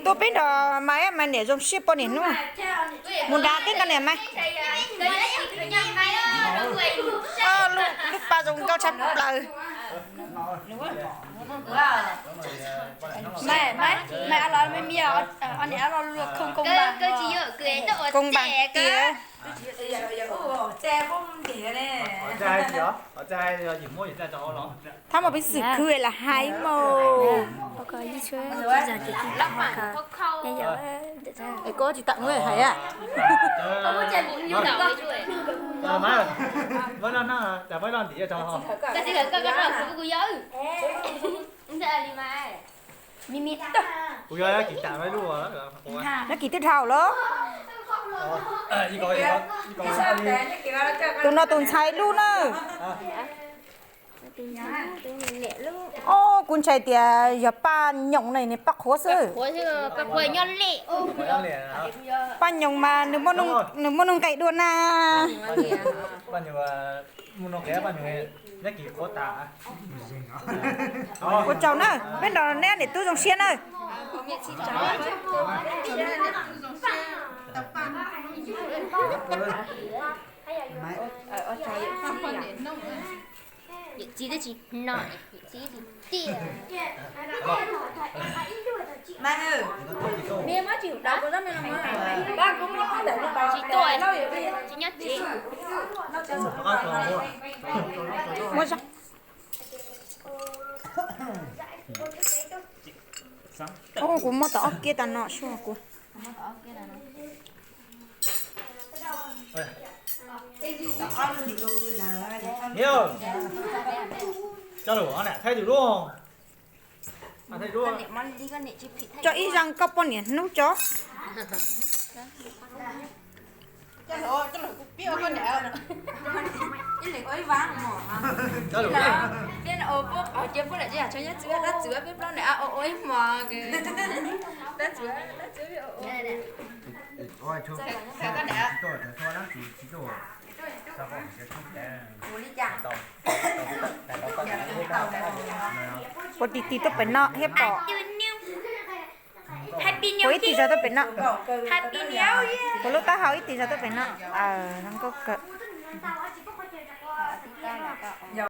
Tuaj peb nrog Maiv, Maiv niam zoo siab poj niam hnub. Mus nrad teb nkauj niam Maiv. Lub pa zoo nkauj tshaj plaws. Koob npas tiag. Thab mas peb xwm khwb las hais mas. Koj tsis tawm hais a. Nab kis twb dhau lawm. Tus no tus ntxhais lub na. Os, kuv ntshai tias yog Paj Nyoos na, nws Paj Qhuav xwb. Paj Nyoos mas nws muaj nuj nqis dua na. Ua tsaug na, peb nrog neb niam tub zoo siab na. Kuv muab tau ob kiab tas no sua kuv. Tso ib zaj koj poj niam hnub tso. Puas tig tig tuaj pem no thiab pom? Puas ib tig zog tuaj pem no? Puas lub taub hau ib tig zog tuaj pem no? Zoo nkauj kawg.